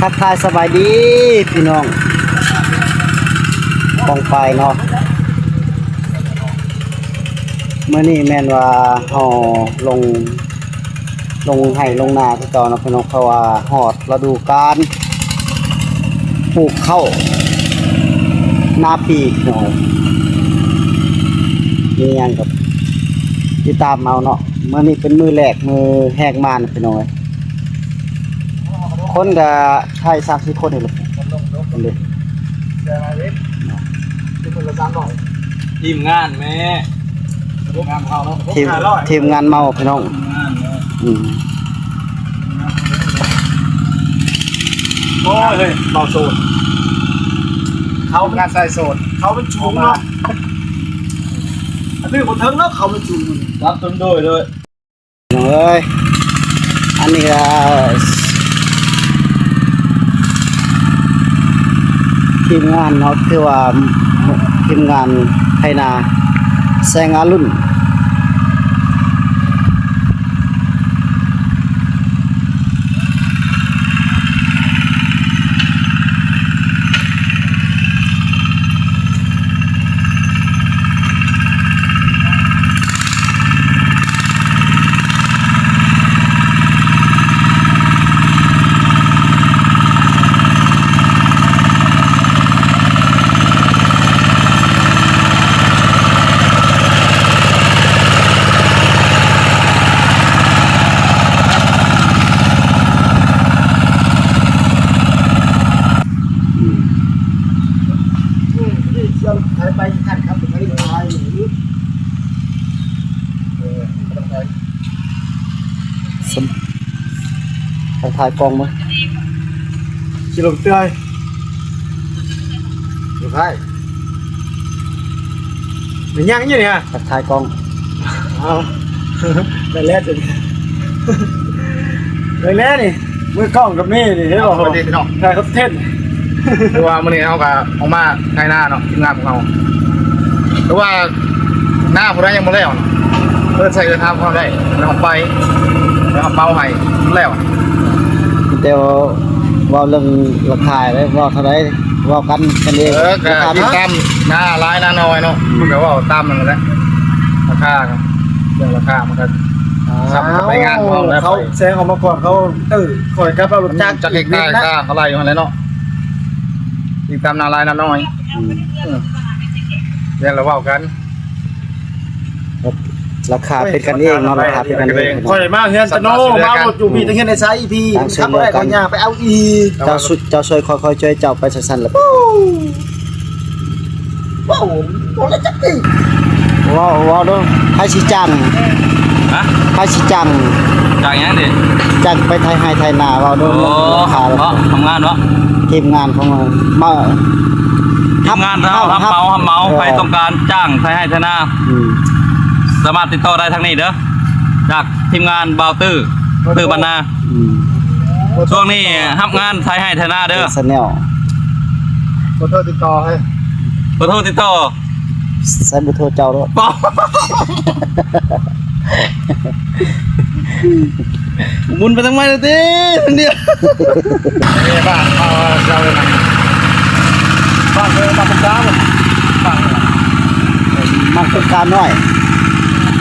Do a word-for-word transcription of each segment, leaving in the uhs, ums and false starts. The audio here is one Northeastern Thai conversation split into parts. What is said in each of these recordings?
ทักทายสบายดีพี่น้อง ปองไปเนาะ มื้อนี้แม่นว่าเฮาลง ลงไฮ่ลงนาคือเก่าเนาะพี่น้อง เพราะว่าฮอดฤดูกาลปลูกข้าวนาปีเนาะ มีหยังก็ติดตามเอาเนาะ มื้อนี้เป็นมื้อแรก มื้อแฮกมานพี่น้องเอ้ย คนก็ไทยสามสี่คนนี่แหละ เด้ ทีมงานแม่ ทีมงานเฮาเนาะ ทีม ทีมงานเมาพี่น้อง ทีมงานเนาะ อืม โอ้ย เฮ้ย เบาโสด เขาเป็นงานสายโสด เขาเป็นชูงเนาะ อันนี้คนเทิงเนาะ เขาเป็นชูง รับต้นโดยเลย น้องเอ้ย อันนี้ก็ทีมงานเนาะ คือว่าทีมงานไถนาแสงอรุณ อืม อืม นี่เชื่อมไถไปอีกขั้นครับ ผมไม่ได้ไป เออ ไม่ต้องไป สม- ทักทายกล้องมั้ย สิลงเตื้อย อยู่ไผ มันยังอยู่เนี่ย ทักทายกล้อง เอา ได้แล้วจ้ะ ได้แล้วนี่ มือกล้องกับนี่นี่ เห็นบ่ สวัสดีพี่น้อง ได้ครับเท่น คือว่ามื้อนี้เฮาก็ออกมาไถนาเนาะ ทีมงานของเฮา คือว่า นาผู้ใดยังบ่แล้ว เอิ้นใส่เอิ้นถามเขาได้ แล้วเอาไป แล้วเอาเป่าให้ แล้ว แต่ว่าเว้าเรื่องราคาเลย เว้าเท่าใด เว้ากัน กันเอง เออ ก็ ราคา ติดตามนาหลายนาน้อยเนาะ มันก็เว้าตามนั่นแหละ ราคาเนาะ เรื่องราคามันก็ อ้าว สับไปงานพร้อมแล้ว เขาแซงออกมาก่อน เขา เออ คอยกลับเอารถจักร จักรเฮกตาร์ อีกนิดนะ ค่าเขาไล่อยู่หั่นแหละเนาะ ติดตามนาหลายนาน้อย อืม เออ เดี๋ยวเราเว้ากัน ราคาเป็นกันเองเนาะ ราคาเป็นกันเอง ข้อยมาเฮือนตะโน มารถอยู่พี่ตะเฮือนไอ้ไซพี่ ทาง ขับบ่ได้ เช่นเดียวกัน ข้อยย่างไปเอาอีก เจ้าสุด เจ้าช่วยคอย คอยช่วยเจ้าไปสั้นๆ ล่ะ ว้าว บ่ได้จักติ ว้าว ว้าวเด้อ ไผสิจ้าง ฮะ ไผสิจ้าง จ้างหยังดิ จ้างไปไถไฮ่ไถนา ว้าวเด้อ โอ้ ราคา เนาะ ทำงานเนาะ ทีมงานของเรา มา ทีมงานเรา รับ รับเหมา รับเหมา เออ ใครต้องการจ้างไถไฮ่ไถนา อืม สามารถติดต่อได้ทางนี้เด้อ จากทีมงานบ่าวตื้อ ตื้อบ้านนา อืม ช่วงนี้รับงานไถไฮ่ไถนาเด้อ แชนแนล ขอโทษติดต่อให้ ขอโทษติดต่อ ใส่เบอร์โทรเจ้าด้วย หมุนไปทางไหนล่ะติ คนเดียว เอ้ย บ้านเขาเจ้าเลยนะ บ้านเออ บ้านตรงกลาง บ้าน มักตุ๊กตาน้อย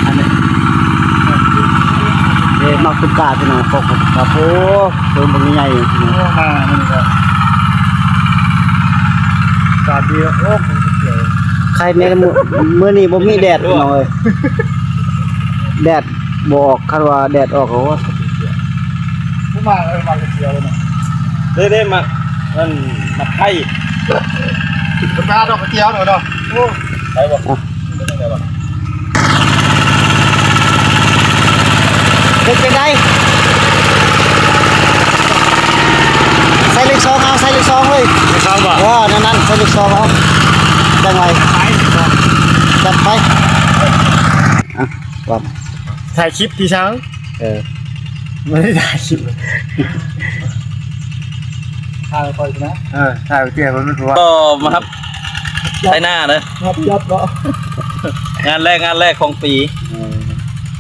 อันนี้ เอ้ย มักตุ๊กตาพี่น้อง พวกครับ โอ้ ตัวมันใหญ่พี่น้อง โอ้ มานี่ก็ อากาศดี โอ้ ใครแน่มื้อ มื้อนี้บ่มีแดดพี่น้องเอ้ย แดดบ่ออก คันว่าแดดออกก็ ผู้มาเออ มากระเทียวเลยเนาะ เด้ๆ มา มัน มาไทย มันมาดอกกระเทียวเนาะ โอ้ ไปบ่ อ่ะ เป็นจังได๋ เป็นจังได๋ ใส่เลขสองเอา ใส่เลขสองเว้ย เลขสองบ่ เออ นั่นๆ ใส่เลขสองเอา จังได๋ ไป จัดไป อ่ะ ว่า ถ่ายคลิปพี่ช้าง เออ ไม่ได้ถ่ายคลิป ถ่ายคอยนะ เออ ถ่ายเตี้ยมันไม่พอ ก็มาครับ ไถนาเด้อ ครับ ครับเนาะ งานแรก งานแรกของปี เออ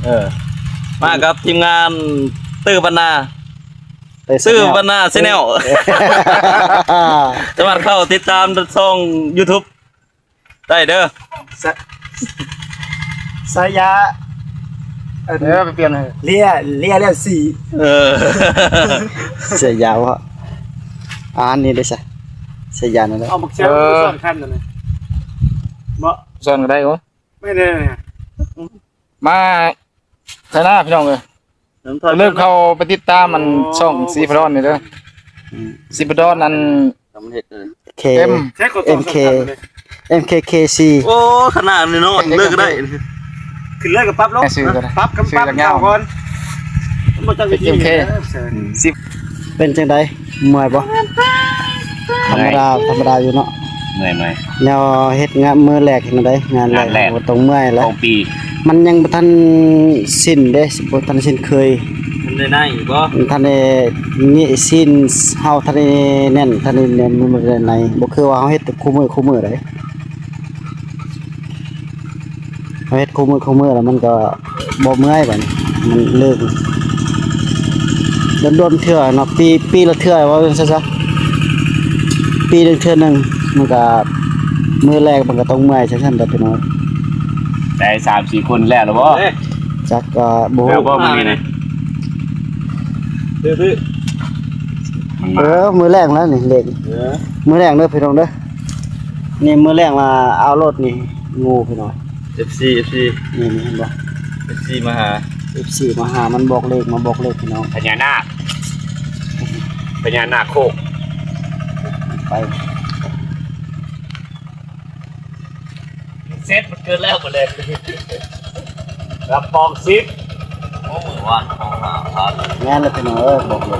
เออ มากับทีมงานตื้อบ้านนา แต่ ชื่อ Channel บรรณา Channel สามารถเข้าติดตามช่อง YouTube ได้เด้อ สะ สายา อัน เออ ไปเปลี่ยนให้ เลีย เลียแล้วสี่ เออ เสียยาวอะ อ่า อันนี้ได้ซะ เสียยาวนั่นแหละ เอาบักเสียง เออ ซ่อนคันนั่นน่ะ บ่ ซ่อนก็ได้โอ้ ไม่ได้เนี่ย มาไทยนาพี่น้องเอ้ย เริ่มเข้าไปติดตามมัน อ๋อ ช่องสีพดอนนี่เด้อ อืม สีพดอนอัน ทำเห็ดเลย เค เอ็ม ใช้กด เอ็มเค สองสามเลย เอ็มเคเคซี โอ้ ขนาดนี้เนาะ เลิกก็ได้ ขึ้นเลยกับปรับลง ชื่อก็ได้ ปรับกับ ชื่อ ปรับ ก็ยาว เก่าก่อน มันบ่จังวิธี เอ็มเค เด้อ สิบ เป็นจังใด เมื่อยบ่ ธรรมดา ธรรมดาอยู่เนาะ เมื่อย เมื่อย แนวเฮ็ดงานมื้อแรกเห็นได๋ งานแรก งานแรก บ่ต้องเมื่อยแล้ว ของปี มันยังบ่ทันสิ้นเด้ บ่ทันสิ้นเคย มันได้ได้อยู่บ่ มันทันได้มีสิ้น เฮาทันได้แน่น ทันได้แน่น มันบ่ได้ใน บ่คือว่าเฮาเฮ็ดคู่มื้อ คู่มื้อได๋ เฮาเฮ็ดคู่มื้อ คู่มื้อแล้วมันก็ บ่เมื่อยบัดนี้ มันเลิก โดนๆเทื่อเนาะ ปี ปีละเทื่อ ว่าซั่นซะ ปีหนึ่งเทื่อหนึ่ง มันก็ มื้อแรกมันก็ต้องเมื่อยซั่นๆ แหละพี่น้อง ได้สามสี่คนแล้วเหรอบ่ เอ้ย จักก็บ่ แล้วบ่มื้อนี้นะ ดื้อๆ มัน เอ มา อ มื้อแรกแล้วนี่ เลข เออ มื้อแรกเด้อพี่น้องเด้อ นี่มื้อแรกมาเอารถนี่ งูพี่น้อง เอฟซี เอฟซี นี่ นี่เห็นบ่ เอฟซี มาหา เอฟซี มาหา มันบอกเลข มาบอกเลขพี่น้อง พญานาค พญานาคโคก ไป เซ็ตมันเกินแล้วหมดเลย รับปองสิบ โอ้ มื้อวานของหาพัน แม่นแล้วพี่น้องเอ้ย บอกเลย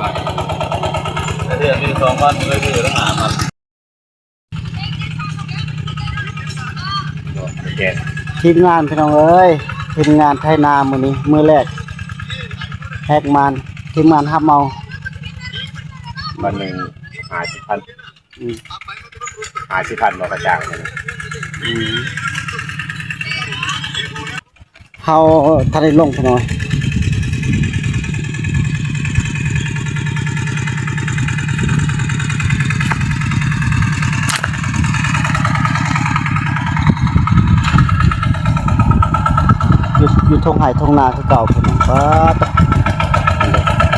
แต่เดือนหนึ่งสองวันมันก็คือต้องหาพัน โอเค ทีมงานพี่น้องเอ้ย ทีมงานไถนามื้อนี้ มื้อแรก แฮกมาน ทีมงานฮับเมา วันหนึ่งห้าสิบพัน อืม ห้าสิบพันบ่กระจ่างเลย อืม เฮาทันได้ลงพี่น้อง อยู่ อยู่ท่งไฮ่ท่งนาคือเก่าพี่น้อง ป๊าด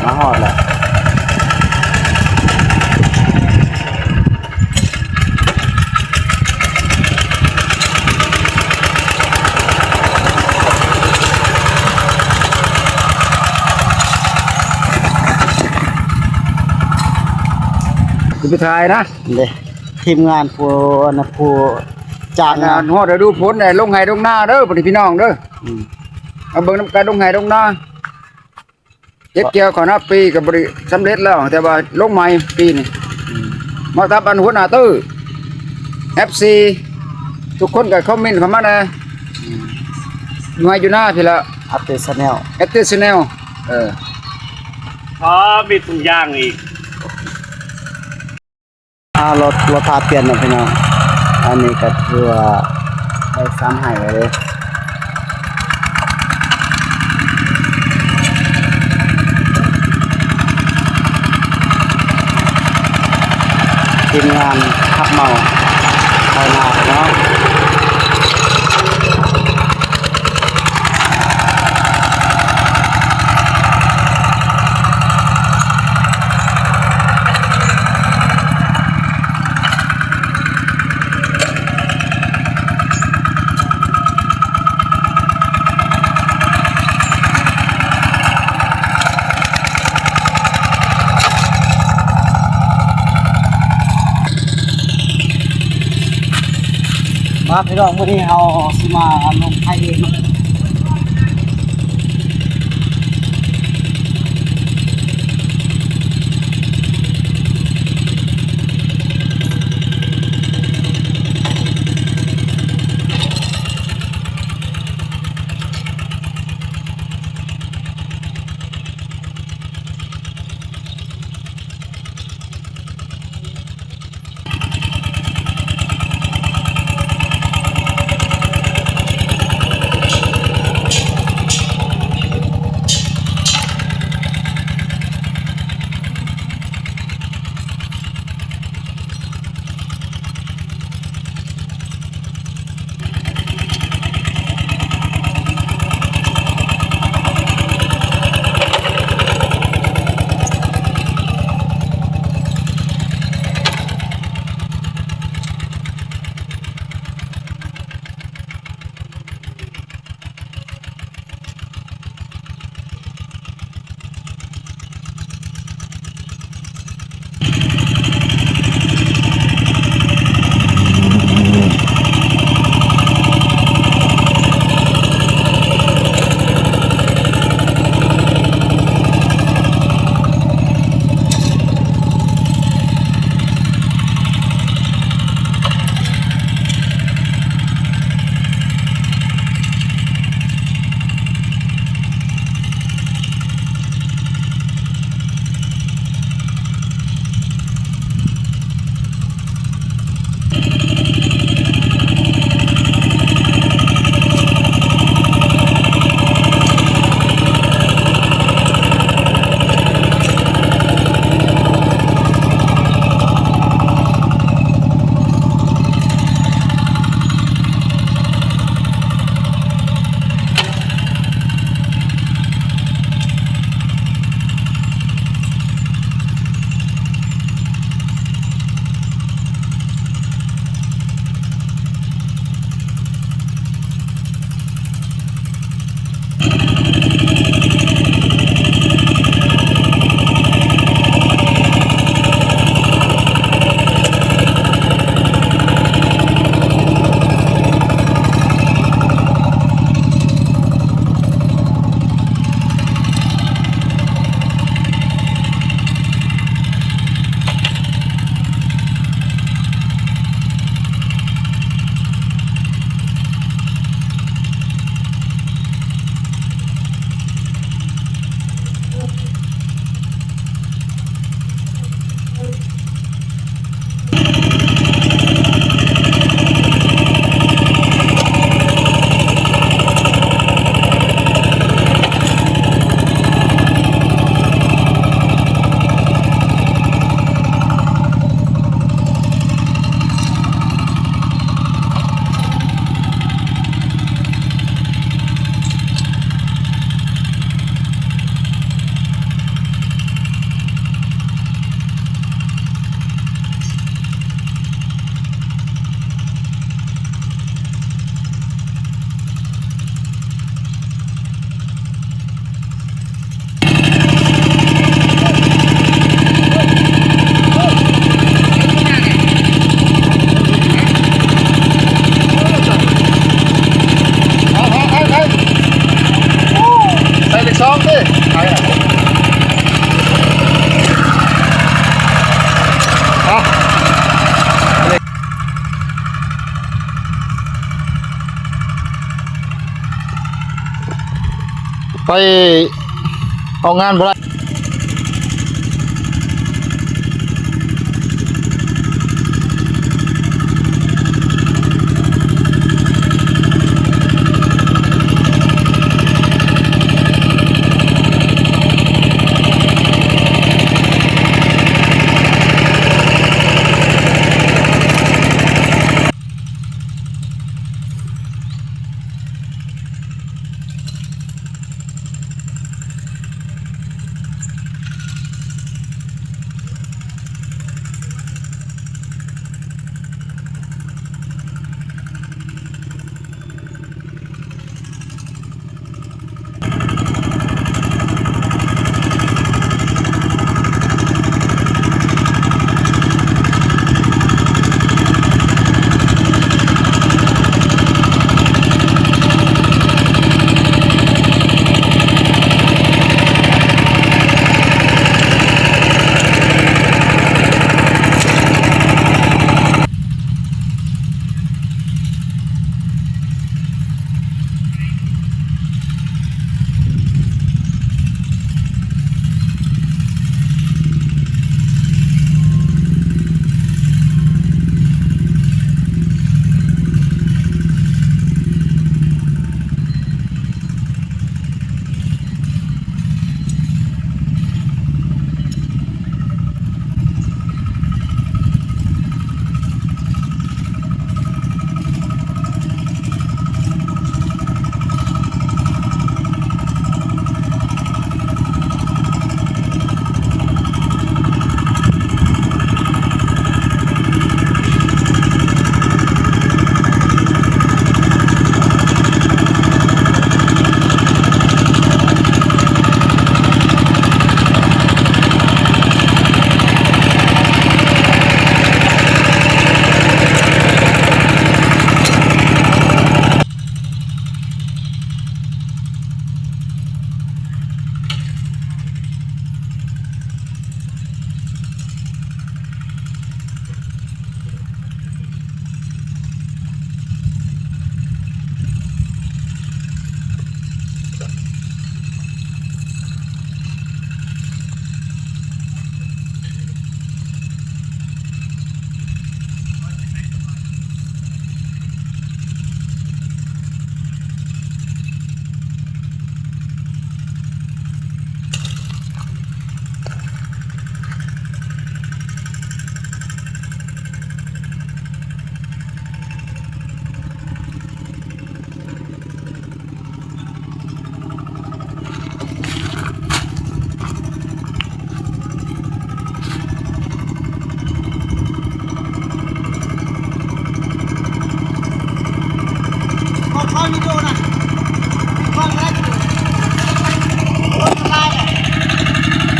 มาฮอดแล้ว สิไปถ่ายนะ เด้ ทีมงานผู้อันน่ะ ผู้จ้างนะ อันฮอดฤดูฝนได้ลงไฮ่ลงนาเด้อ พี่น้องเด้อ อืม เอาเบิ่งนำกันลงไฮ่ลงนา เก็บเกี่ยวข้าวนาปีก็บ่ได้สำเร็จแล้ว แต่ว่าลงใหม่ปีนี้ อืม มาทับอันหัวหน้าตื้อ เอฟซี ทุกคนก็คอมเมนต์เข้ามาแหน่ อืม อยู่ไฮ่อยู่นาพี้ละ อัปเดตแชนแนล อัปเดตแชนแนล เออ อ๋อ มีถุงยางอีก อ่า รถ รถพาเปลี่ยนเนาะพี่น้อง อันนี้ก็คือว่าได้สามไฮ่เลย ทีมงานฮับเมาไถนาเนาะ มาพี่น้อง มื้อนี้เฮาสิมาลงไถเองเนาะ เ ไปออกงานบ่ได้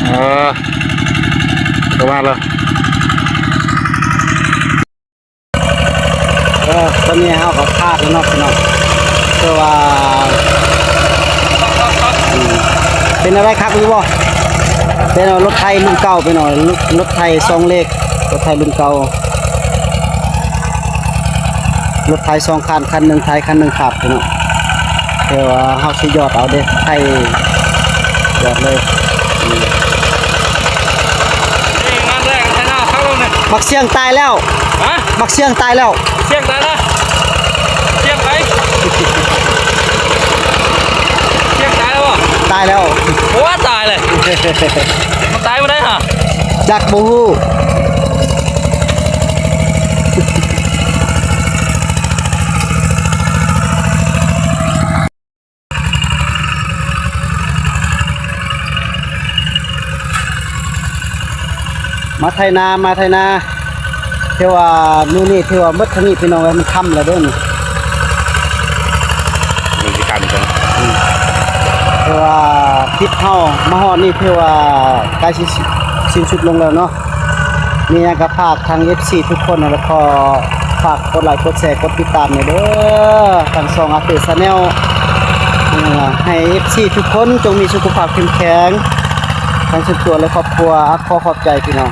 เออ ประมาณละ เออ ตอนนี้เฮาก็พลาดแล้วเนาะพี่น้อง คือว่า อืม เป็นอะไรคักอยู่บ่ เป็นรถไถรุ่นเก่าพี่น้อง รถ รถไถสองเลก รถไถรุ่นเก่า รถไถสองคัน คันหนึ่งไถ คันหนึ่งขับพี่น้อง แต่ว่าเฮาสิหยอดเอาเด้ ไถหยอดเลย อืม นี่งานแรกไถนาเข้าแล้วเนี่ย บักเสี่ยงตายแล้ว ฮะ บักเสี่ยงตายแล้ว เสี่ยงตายแล้ว เสี่ยงไป เสี่ยงตายแล้วบ่ ตายแล้ว โอ้ ตายเลย มันตายมาได้ฮะ จักบ่ฮู้ มาไถนา มาไถนา ถือว่ามื้อนี้ถือว่าหมดเท่านี้พี่น้องเอ้ย มันค่ำแล้วเด้อนี่ มันสิค่ำจัง อืม ถือว่าคลิปเฮามาฮอดนี่ถือว่าใกล้สิสิ้นสุดลงแล้วเนาะ มีหยังก็ฝากทาง เอฟซี ทุกคนนะ แล้วก็ฝากกดไลค์ กดแชร์ กดติดตามหน่อยเด้อ ทางช่องอาเต้ Channel เอ่อ ให้ เอฟซี ทุกคนจงมีสุขภาพเข้มแข็ง ทั้งส่วนตัวและครอบครัว อ่ะ ขอขอบใจพี่น้อง